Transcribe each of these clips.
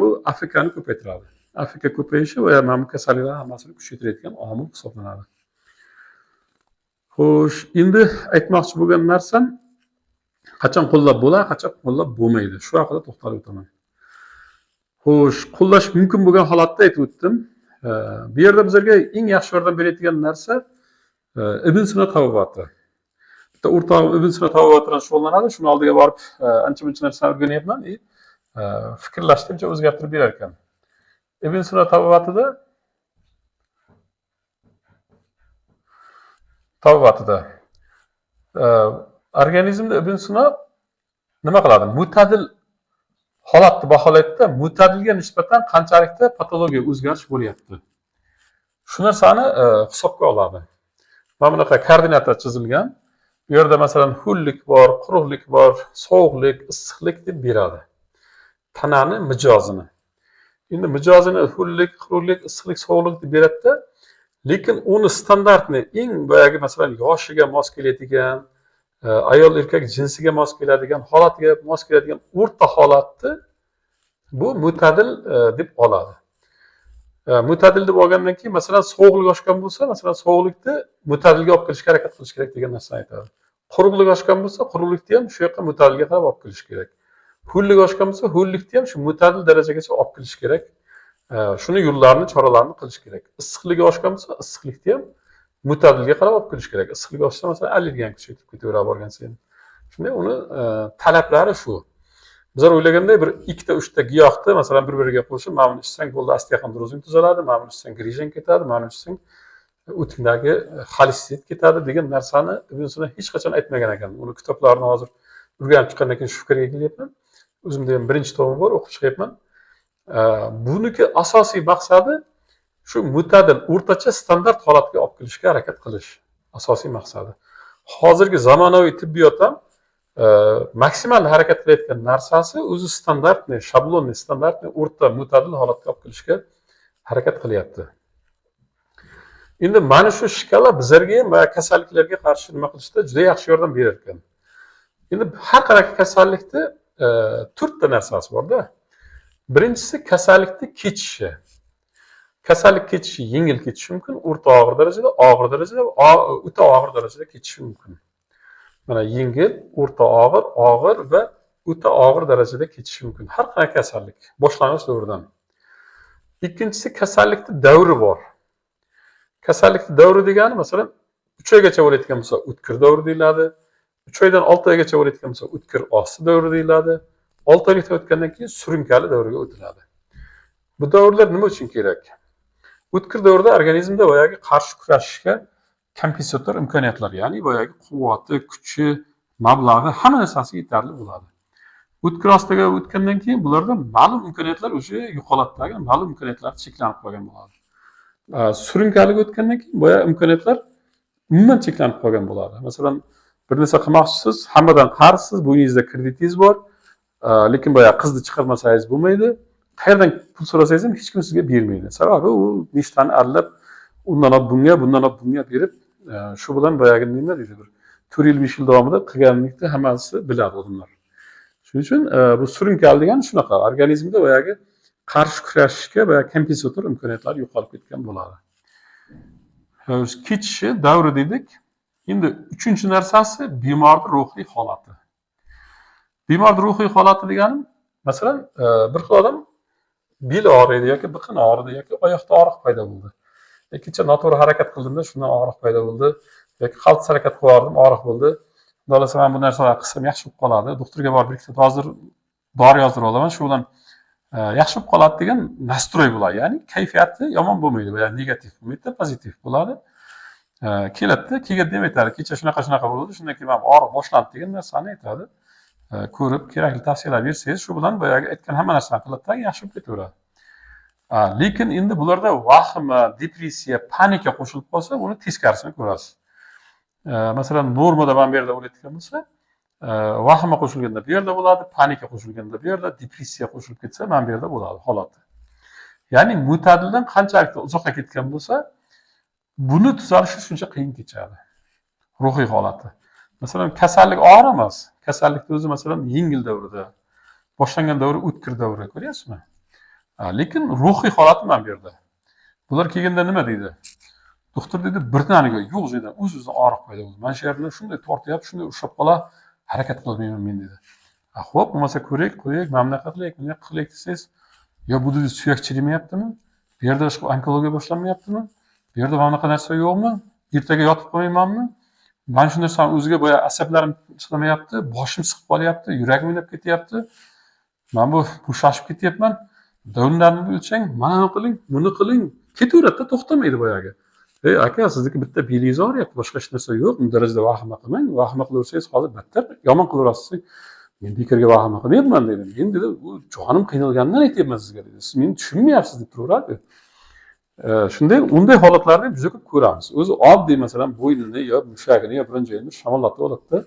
Bu AFKni ko'paytiradi. AFK ko'payishi va mana bu kasalliklar hammasini kuchaytiradigan omil hisoblanadi. Xo'sh, endi aytmoqchi bo'lgan narsam, qachon qo'llab bo'ladi, qachon qo'llab bo'lmaydi. Shu haqida to'xtalib o'taman. Xo'sh, qo'llash mumkin bo'lgan holatda aytib o'tdim. Bu yerda bizlarga eng yaxshi yordam beradigan narsa Ibn Sino tabobati. Bitta o'rtog'im Ibn Sino tabobati bilan shug'ullanadi. Shuni oldiga borib ancha muncha narsani o'rganyapman. Fikrlashni o'zgartirib berar ekan. Ibn Sino tabobatida organizmda Ibn Sino nima qiladi? Mo'tadil holatni baholaydida, mo'tadilga nisbatan qanchalikda patologiya o'zgarish bo'lyapti. Shu narsani hisobga oladi. Mana bunaqa koordinata chizilgan. Bu yerda masalan ho'llik bor, quruqlik bor, sovuqlik, issiqlik deb beradi. Tanani mijozini. Endi mijozini ho'llik, quruqlik, issiqlik, sovuqlik deb beradida, lekin uni standartni eng boyagi masalan yoshiga mos keladigan, ayol erkak jinsiga mos keladigan, holatiga mos keladigan o'rta holatni bu mo'tadil deb oladi. Mo'tadil deb olgandan keyin masalan sovuqlik oshgan bo'lsa, masalan sovuqlikni mo'tadilga olib kelishga harakat qilish kerak degan narsani aytadi. Quruqlik oshgan bo'lsa, quruqlikni ham shu yoqqa mo'tadilga qarab olib kelish kerak. Ho'llik oshgan bo'lsa, ho'llikni ham shu mo'tadil darajagacha olib kelish kerak. Shuni yo'llarini, choralarini qilish kerak. Issiqligi oshgan bo'lsa, issiqlikni ham mo'tadilga qarab olib kelish kerak. Issiqligi oshsa, masalan, allergiyani kuchaytirib ketaveradi borgan sayin. Shunday uni talablari shu. Bizlar o'ylaganday bir ikkita, uchta giyohni masalan bir-biriga qo'shib, mana buni ichsang bo'ldi, osteoxondrozing tuzaladi, mana buni ichsang grijang ketadi, mana buni ichsang o'tingdagi xolesterit ketadi degan narsani Ibn Sino hech qachon aytmagan ekan. Uni kitoblarini hozir o'rganib chiqqandan keyin shu fikrga kelyapman. O'zimda ham birinchi tomi bor, o'qib chiqyapman. Buniki asosiy maqsadi shu mo'tadil, o'rtacha standart holatga olib kelishga harakat qilish asosiy maqsadi. Hozirgi zamonaviy tibbiyot ham maksimal harakat qilayotgan narsasi o'zi standartniy, shablonniy, standartniy o'rta mo'tadil holatga olib kelishga harakat qilyapti. Endi mana shu shkala bizlarga ham boya kasalliklarga qarshi nima qilishda juda yaxshi yordam berar ekan. Endi har qanaqa kasallikni to'rtta narsasi borda. Birinchisi kasallikni kechishi. Kasallik kechishi yengil kechishi mumkin, o'rta og'ir darajada, og'ir darajada, o'ta og'ir darajada kechishi mumkin. Mana yengil, o'rta og'ir, og'ir va o'ta og'ir darajada kechishi mumkin. Har qanaqa kasallik boshlang'ich davridan. Ikkinchisi kasallikni davri bor. Kasallikni davri degani masalan 3 oygacha bo'layotgan bo'lsa o'tkir davr deyiladi. 3 oydan 6 oygacha bo'layotgan bo'lsa o'tkir osti davri deyiladi. 6 oylikdan o'tgandan keyin surunkali davrga o'tiladi. Bu davrlar nima uchun kerak? O'tkir davrda organizmda boyagi qarshi kurashishga kompensator imkoniyatlar, ya'ni boyagi quvvati, kuchi, mablag'i hamma narsasi yetarli bo'ladi. O'tkir ostiga o'tgandan keyin bularda ma'lum imkoniyatlar o'sha yo'qoladidagi ma'lum imkoniyatlar cheklanib qolgan bo'ladi. Surunkaliga o'tgandan keyin boya imkoniyatlar umuman cheklanib qolgan bo'ladi. Masalan, bir narsa qilmoqchisiz, hammadan qarzsiz, bo'yningizda kreditingiz bor, lekin boya qizni chiqarmasangiz bo'lmaydi. Qayerdan pul so'rasangiz ham hech kim sizga bermaydi. Sababi u nishtani aralab, undan olib bunga, bundan olib bunga berib, shu bilan boyagi nima deydi, bir 4 yil, 5 yil davomida qilganlikni hammasi biladi odamlar. Shuning uchun bu surunkali degani shunaqa, organizmda boyagi qarshi kurashishga boyagi kompensator imkoniyatlar yo'qolib ketgan bo'ladi. Kechishi davri dedik. Endi uchinchi narsasi bemorning ruhiy holati. Bemorning ruhiy holati deganim, masalan, bir xil odam bel og'riydi yoki biqin og'ridi yoki oyoqda og'riq paydo bo'ldi. Kecha noto'g'ri harakat qildimda, shundan og'riq paydo bo'ldi yoki qaltis harakat qilib yubordim, og'riq bo'ldi. Xudo xohlasa men bu narsalarni qilsam yaxshi bo'lib qoladi. Doktorga borib bir ikkita hozir dori yozdirib olaman, shu bilan yaxshi bo'lib qoladi degan настрой bo'ladi. Ya'ni kayfiyati yomon bo'lmaydi, ya'ni negativ bo'lmaydi, pozitiv bo'ladi. Keladida, kelganda ham aytadi, kecha shunaqa shunaqa bo'ldi, shundan keyin mana og'riq boshlandi degan narsani aytadi. Ko'rib kerakli tavsiyalar bersangiz, shu bilan boyagi aytgan hamma narsani qiladida, yaxshi bo'lib ketaveradi. Lekin endi bularda vahima, depressiya, panika qo'shilib qolsa, uni teskarisini ko'rasiz. Masalan, normada mana bu yerda bo'layotgan bo'lsa, vahima qo'shilganda bu yerda bo'ladi, panika qo'shilganda bu yerda, depressiya qo'shilib ketsa mana bu yerda bo'ladi holati. Ya'ni mo'tadildan qanchalik uzoqqa ketgan bo'lsa, buni tuzalishi shuncha qiyin kechadi. Ruhiy holati. Masalan, kasallik og'ir emas. Kasallikni o'zi masalan yengil davrida, boshlangan davri o'tkir davri, ko'ryapsizmi? Lekin ruhiy holati mana bu yerda. Bular kelganda nima deydi? Doktor deydi, birdaniga yo'q joydan o'z o'zidan og'riq paydo bo'ldi. Mana shu yerdan shunday tortyapti, shunday ushlab qola, harakat qilolmayman men deydi. Xo'p, bo'lmasa ko'raylik, qo'yaylik, mana bunaqa qilaylik, bunaqa qilaylik desangiz, yo bu deydi, suyak chirimayaptimi? Bu yerda onkologiya boshlanmayaptimi? Bu yerda mana bunaqa narsa yo'qmi? Ertaga yotib qolmaymanmi? Mana shu narsani o'ziga boya asablarim chidamayapti, boshim siqib qolyapti, yuragim o'ynab ketyapti. Mana bu bo'shashib ketyapman. Dovonlarni o'lchang, mana qiling, buni qiling, ketaveradida, to'xtamaydi boyagi. Ey aka, sizniki bitta belingiz og'riyapti, boshqa hech narsa yo'q. Bu darajada vahima qilmang. Vahima qilaversangiz hozir battar yomon qilaverasiz. Men bekorga vahima qilmayapman dedi. Men dedi, bu jonim qiynalganidan aytyapman sizga dedi. Siz meni tushunmayapsiz deb turaveradi. Shunday unday holatlarni juda ko'p ko'ramiz. O'zi oddiy, masalan, bo'ynini yo mushagini yo biron joyini shamollatib oladida.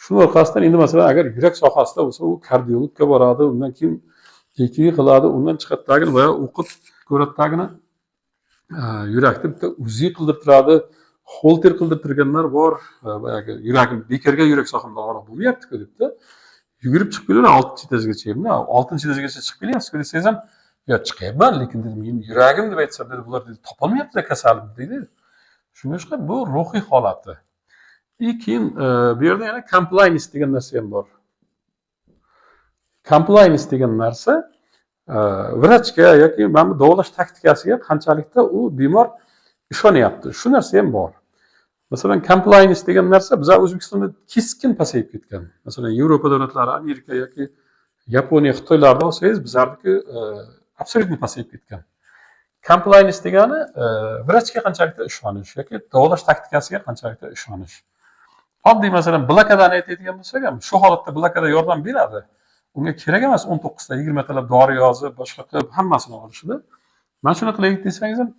Shuni orqasidan endi, masalan, agar yurak sohasida bo'lsa, u kardiologga boradi, undan keyin EKG qiladi, undan chiqadi, boya o'qib ko'radi, yurakni bitta УЗИ qildirtiradi, Holter qildirtirganlar bor. Boyagi yuragim bekorga, yurak sohamda og'riq bo'lmayapti-ku debdi. Yugurib chiqib kelaveradi oltinchi etajgacha. Oltinchi etajgacha chiqib kelyapsiz-ku desangiz ham, yo chiqyapman, lekin dedim, meni yuragim deb aytsam dedi, bular dedi, topolmayaptilar kasalim deydi. Shunga o'xshab bu ruhiy holati. И keyin bu yerda yana compliance degan narsa ham bor. Compliance degan narsa vrachga yoki mana bu davolash taktikasiga qanchalikda u bemor ishonyapti, shu narsa ham bor. Masalan, compliance degan narsa bizlar O'zbekistonda keskin pasayib ketgan. Masalan, Yevropa davlatlari, Amerika yoki Yaponiya, Xitoylarda olsangiz, bizlarniki абсолютно pasayib ketgan. Compliance degani vrachga qanchalikda ishonish yoki davolash taktikasiga qanchalikda ishonish. Oddiy, masalan, blokadani aytadigan bo'lsak ham, shu holatda blokada yordam beradi. Unga kerak emas 19 ta, 20 talab dori yozib, boshqa qilib, hammasini olishida. Mana shuni qilaylik desangiz ham,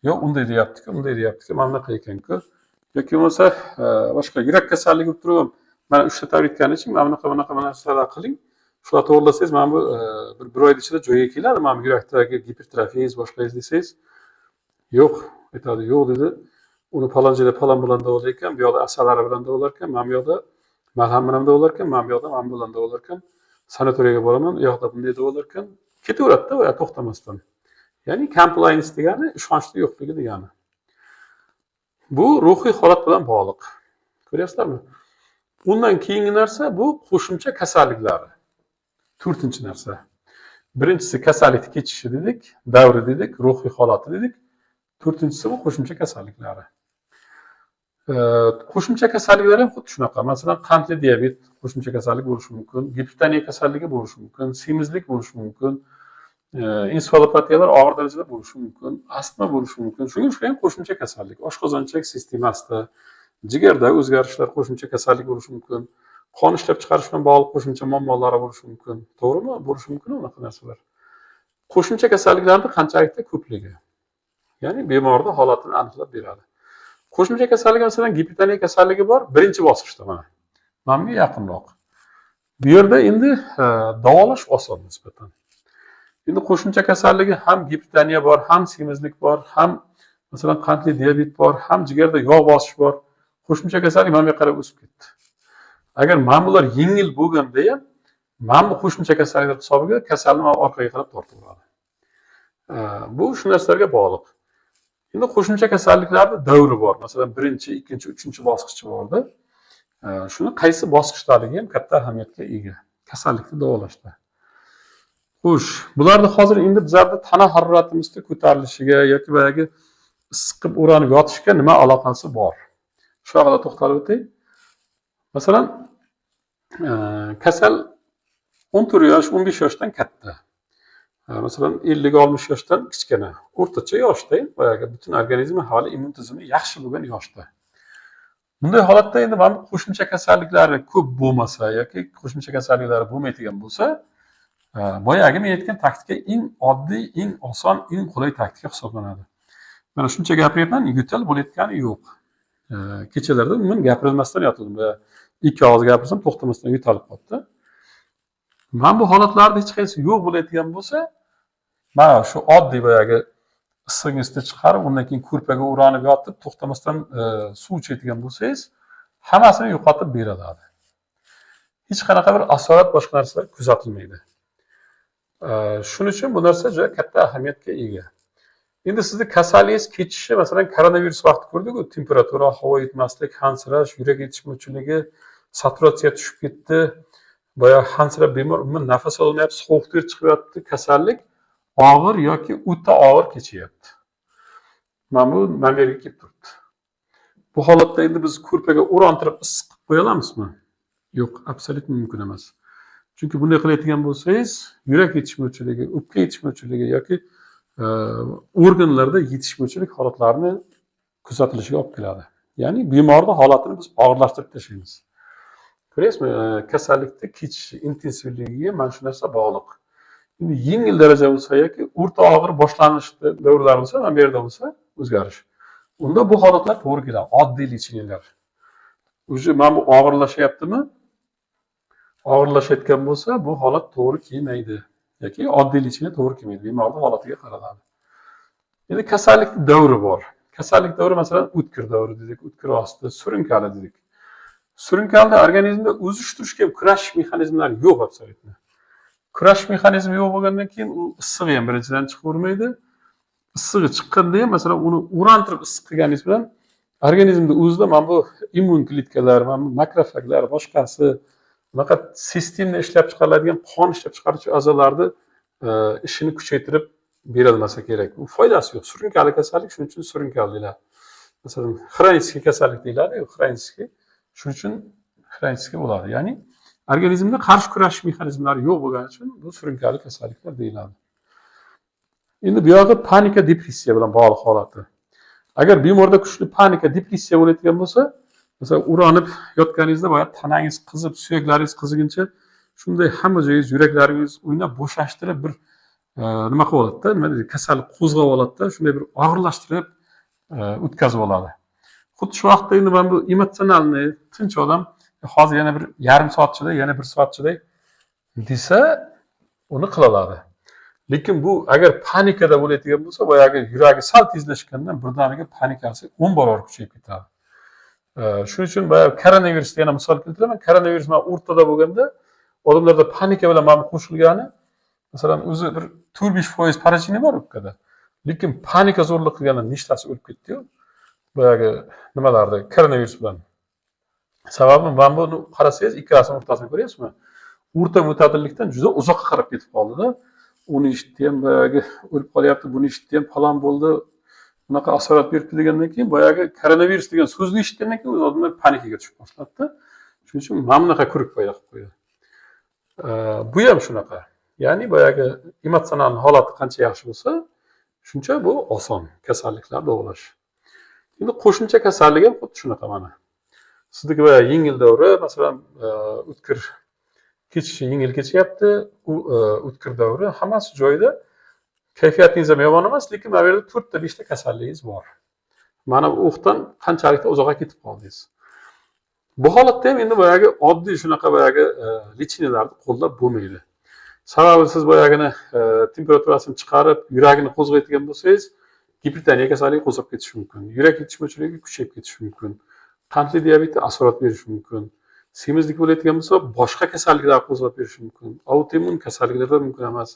yo'q, unday deyaptiku, unday deyaptiku, mana bunaqa ekanku. Yoki bo'lmasa boshqa yurak kasalligi bo'lib turib, mana uchta tabletkani iching, mana bunaqa, bunaqa narsalar qiling, shular to'g'irlasangiz, mana bu bir oyni ichida joyiga keladi, mana bu yurakdagi gipertrofiyangiz, boshqangiz desangiz, yo'q aytadi, yo'q dedi, uni falon joyda falon bilan davolar ekan, bu yoqda asalari bilan davolar ekan, mana bu yoqda malham bilan davolar ekan, mana bu yoqda mana bu bilan davolar ekan, sanatoriyaga boraman, u yoqda bunday davolar ekan, ketaveradida u to'xtamasdan. Ya'ni compliance degani ishonchni yo'qligi degani. Bu ruhiy holat bilan bog'liq, ko'ryapsizlarmi? Undan keyingi narsa bu qo'shimcha kasalliklari, to'rtinchi narsa. Birinchisi kasallikni kechishi dedik, davri dedik, ruhiy holati dedik, to'rtinchisi bu qo'shimcha kasalliklari. Qo'shimcha kasalliklar ham xuddi shunaqa. Masalan, qandli diabet qo'shimcha kasallik bo'lishi mumkin, gipertoniya kasalligi bo'lishi mumkin, semizlik bo'lishi mumkin, ensefalopatiyalar og'ir darajada bo'lishi mumkin, astma bo'lishi mumkin. Shunga o'xshagan qo'shimcha kasallik, oshqozon ichak sistemasida, jigarda o'zgarishlar qo'shimcha kasallik bo'lishi mumkin, qon ishlab chiqarish bilan bog'liq qo'shimcha muammolari bo'lishi mumkin, to'g'rimi? Bo'lishi mumkin unaqa narsalar. Qo'shimcha kasalliklarni qanchalikda ko'pligi, ya'ni bemorni holatini aniqlab beradi. Qo'shimcha kasallik, masalan, gipertoniya kasalligi bor birinchi bosqichda, mana bunga yaqinroq. Bu yerda endi davolash oson nisbatan. Endi qo'shimcha kasalligi ham gipertoniya bor, ham semizlik bor, ham, masalan, qandli diabet bor, ham jigarda yog' bosish bor. Qo'shimcha kasallik mana bu yoqqa qarab o'sib ketdi. Agar mana bular yengil bo'lganda ham, mana bu qo'shimcha kasalliklar hisobiga kasalni mana orqaga qarab tortaveradi. Bu shu narsalarga bog'liq. Endi qo'shimcha kasalliklarni davri bor. Masalan, birinchi, ikkinchi, uchinchi bosqichi borda. Shuni qaysi bosqichdaligi ham katta ahamiyatga ega kasallikni davolashda. Xo'sh, bularni hozir endi bizlarda tana haroratimizni ko'tarilishiga yoki boyagi issiq qilib o'ranib yotishga nima aloqasi bor, shu haqida to'xtalib o'tay. Masalan, kasal 14 yosh, 15 yoshdan katta, masalan, 50-60 yoshdan kichkina, o'rtacha yoshda, boyagi butun organizmi hali immun tizimi yaxshi bo'lgan yoshda. Bunday holatda endi mana bu qo'shimcha kasalliklari ko'p bo'lmasa yoki qo'shimcha kasalliklari bo'lmaydigan bo'lsa, boyagi men aytgan taktika eng oddiy, eng oson, eng qulay taktika hisoblanadi. Mana shuncha gapiryapman, yo'tal bo'layotgani yo'q. Kechalarda umuman gapirilmasdan yotgandim. Ikki og'iz gapirsam, to'xtamasdan yo'talib qolibdi. Mana bu holatlarda hech qaysi yo'q bo'ladigan bo'lsa, mana shu oddiy boyagi issig'ingizni chiqarib, undan keyin ko'rpaga o'ranib yotib, to'xtamasdan suv ichadigan bo'lsangiz, hammasini yo'qotib beriladi. Hech qanaqa bir asorat, boshqa narsalar kuzatilmaydi. Shuning uchun bu narsa juda katta ahamiyatga ega. Endi sizni kasalligingiz kechishi, masalan, koronavirus vaqti ko'rdik-ku, temperatura, havo yetmaslik, hansirash, yurak yetishmovchiligi, saturatsiya tushib ketdi. Boya hansirab bemor umuman nafas olmayapti, sovuq ter chiqyapti, kasallik og'ir yoki o'ta og'ir kechyapti. Mana bu mana bu yerga kelib turibdi. Bu holatda endi biz ko'rpaga o'rantirib issiq qilib qo'ya olamizmi? Yo'q, absolyut mumkin emas. Chunki bunday qiladigan bo'lsangiz, yurak yetishmovchiligi, o'pka yetishmovchiligi yoki organlarda yetishmovchilik holatlarini kuzatilishiga olib keladi. Ya'ni bemorni holatini biz og'irlashtirib tashlaymiz. Ko'ryapsizmi, kasallikda kechishi intensivligiga mana shu narsa bog'liq. Endi yengil daraja bo'lsa yoki o'rta og'ir boshlanish davrlari bo'lsa, mana bu yerda bo'lsa o'zgarish. Unda bu holatlar to'g'ri keladi, oddiy лечения lar. Уже mana bu og'irlashyaptimi? Og'irlashayotgan bo'lsa, bu holat to'g'ri kelmaydi yoki oddiy лечение to'g'ri kelmaydi. Bemorning holatiga qaraladi. Endi kasallik davri bor. Kasallik davri, masalan, o'tkir davri dedik, o'tkir osti, surunkali dedik. Surunkali organizmda o'zishtirishga kurashish mexanizmlari yo'q абсолютно. Kurash mexanizmi yo'q bo'lgandan keyin u issig'i ham birinchidan chiqavermaydi. Issig'i chiqqanda ham, masalan, uni urantirib issiq qilganingiz bilan organizmda o'zida mana bu immun kletkalar, mana bu makrofaglar, boshqasi bunaqa sistemada ishlab chiqariladigan qon ishlab chiqaruvchi a'zolarni ishini kuchaytirib berolmasa kerak. U foydasi yo'q. Surunkali kasallik shuning uchun surunkali deyiladi. Masalan, xronический kasallik deyiladi, xronический. Shuning uchun xronический bo'ladi. Ya'ni organizmda qarshi kurashish mexanizmlari yo'q bo'lgani uchun bu surunkali kasalliklar deyiladi. Endi bu yog'i panika, depressiya bilan bog'liq holati. Agar bemorda kuchli panika, depressiya bo'layotgan bo'lsa, masalan, uranib yotganingizda boya tanangiz qizib, suyaklaringiz qiziguncha shunday hamma joyingiz, yuraklaringiz o'ynab, bo'shashtirib bir nima qilib oladida, nima deydi, kasallik qo'zg'ab oladida, shunday bir og'irlashtirib o'tkazib oladi. Xuddi shu vaqtda endi mana bu эмоциональный, tinch odam hozir yana bir yarim soat chiday, yana bir soat chiday desa, uni qila oladi. Lekin bu agar panikada bo'layotgan bo'lsa, boyagi yuragi sal tezlashgandan birdaniga panikasi 10 barobar kuchayib ketadi. Shuning uchun boya koronavirusni yana misol keltiraman. Koronavirus mana o'rtada bo'lganda odamlarda panika bilan mana bu qo'shilgani, masalan, o'zi bir 4-5% поражение bor o'pkada. Lekin panika zo'rlik qilgandan nechtasi o'lib ketdi-yu. Boyagi nimalarda koronavirus bilan. Sababi mana buni qarasangiz, ikkalasini o'rtasini ko'ryapsizmi? O'rta mo'tadillikdan juda uzoqqa qarab ketib qoldida. Uni eshitdi ham, boyagi o'lib qolyapti, buni eshitdi ham, falon bo'ldi, bunaqa asorat beribdi degandan keyin, boyagi koronavirus degan so'zni eshitgandan keyin o'zi odamlar panikaga tushib boshladida. Shuning uchun mana bunaqa круг paydo qilib qo'ydi. Bu ham shunaqa. Ya'ni boyagi emotsional holati qancha yaxshi bo'lsa, shuncha bu oson kasalliklar davolash. Endi qo'shimcha kasallik ham xuddi shunaqa mana. Sizniki boya yengil davri, masalan, o'tkir kechishi yengil kechyapti, u o'tkir davri hammasi joyida. Kayfiyatingiz ham yomon emas, lekin mana bu yerda 4 ta 5 ta kasalligingiz bor. Mana bu o'qdan qanchalikda uzoqqa ketib qoldingiz. Bu holatda ham endi boyagi oddiy shunaqa boyagi лечения larni qo'llab bo'lmaydi. Sababi siz boyagini temperaturasini chiqarib, yuragini qo'zg'ayotgan bo'lsangiz, gipertoniya kasalligi qo'zg'ab ketishi mumkin. Yurak yetishmovchiligi kuchayib ketishi mumkin. Qandli diabetga asorat berishi mumkin. Semizlik bo'layotgan bo'lsa, boshqa kasalliklar qo'zg'ab berishi mumkin. Autoimmun kasalliklar mumkin emas.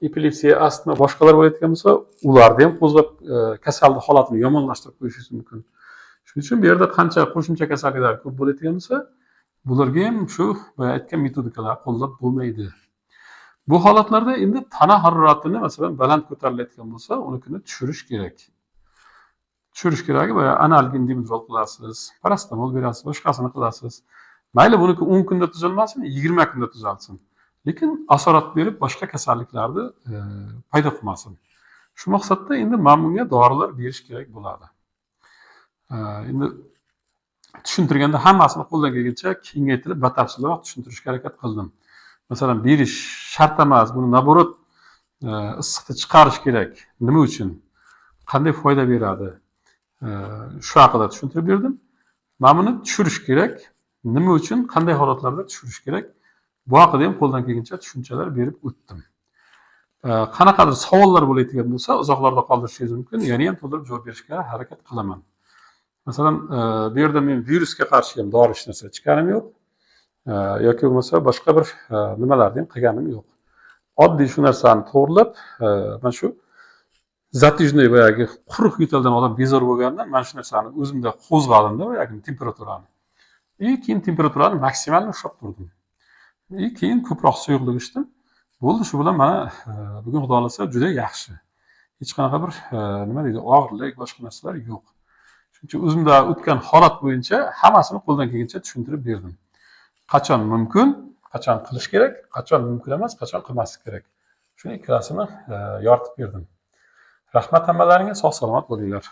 Epilepsiya, astma, boshqalar bo'layotgan bo'lsa, ularni ham qo'zg'ab kasalni holatini yomonlashtirib qo'yishi mumkin. Shuning uchun bu yerda qancha qo'shimcha kasalliklar ko'p bo'layotgan bo'lsa, bularga ham shu boya aytgan metodikalar qo'llab bo'lmaydi. Bu holatlarda endi tana haroratini, masalan, baland ko'tarilayotgan bo'lsa, unikini tushirish kerak. Tushirish keragi boya analgin, dimedrol qilasiz, parasetamol berasiz, boshqasini qilasiz. Mayli, buniki 10 kunda tuzalmasin, 20 kunda tuzalsin. Lekin asorat berib boshqa kasalliklarni paydo qilmasin. Shu maqsadda endi mana bunga dorilar berish kerak bo'ladi. Endi tushuntirganda hammasini qo'ldan kelgancha kengaytirib, batafsilroq tushuntirishga harakat qildim. Masalan, berish shart emas, buni наоборот issiqni chiqarish kerak. Nima uchun? Qanday foyda beradi? Shu haqida tushuntirib berdim. Mana buni tushirish kerak. Nima uchun, qanday holatlarda tushirish kerak? Bu haqida ham qo'ldan kelgancha tushunchalar berib o'tdim. Qanaqadir savollar bo'layotgan bo'lsa, izohlarda qoldirishingiz mumkin. Yana ham to'ldirib javob berishga harakat qilaman. Masalan, bu yerda men virusga qarshi ham dori hech narsa ichganim yo'q. Yoki bo'lmasa boshqa bir nimalarni ham qilganim yo'q. Oddiy shu narsani to'g'irlab, mana shu затяжной, boyagi quruq yo'taldan odam bezor bo'lganda, mana shu narsani o'zimda qo'zg'adimda, boyagi temperaturani. И keyin temperaturani maksimalni ushlab turdim. И keyin ko'proq suyuqlik ichdim. Bo'ldi, shu bilan mana bugun, xudo xohlasa, juda yaxshi. Hech qanaqa bir nima deydi, og'irlik, boshqa narsalar yo'q. Shuning uchun o'zimda o'tgan holat bo'yicha hammasini qo'ldan kelgancha tushuntirib berdim. Qachon mumkin, qachon qilish kerak, qachon mumkin emas, qachon qilmaslik kerak. Shuni ikkalasini yoritib berdim. Rahmat hammalaringga, sog' salomat bo'linglar.